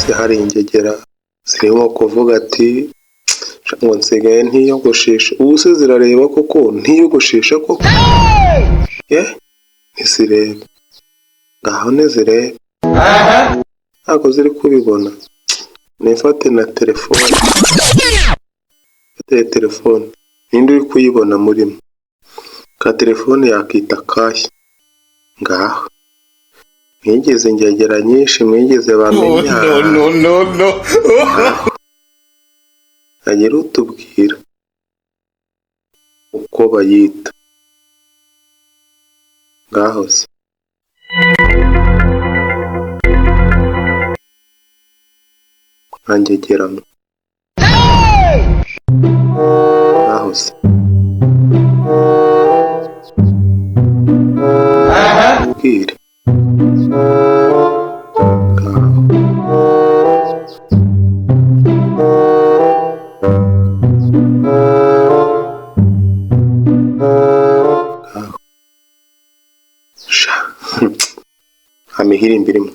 Hasi hari ingegera zirimo kuvuga ati ngo nsigaye ntiyogoshesha. Ubu se zirareba koko? Ntiyogoshesha koko? Ye, ntizireba. Ngaho ntizireba, ntabwo ziri kubibona. Nifate na telefone, fate telefone. Ninde uri kuyibona muri mwe? Ka telefone yakita akahe? Ngaho mwigeze ingegera nyinshi, mwigeze bamenya. No, no, no, no. Hagira utubwira uko bayita. Ngaho se mwangegera mwe, ngaho se mbwire ngaho. Ngaho sha, nta mihirimbo irimo.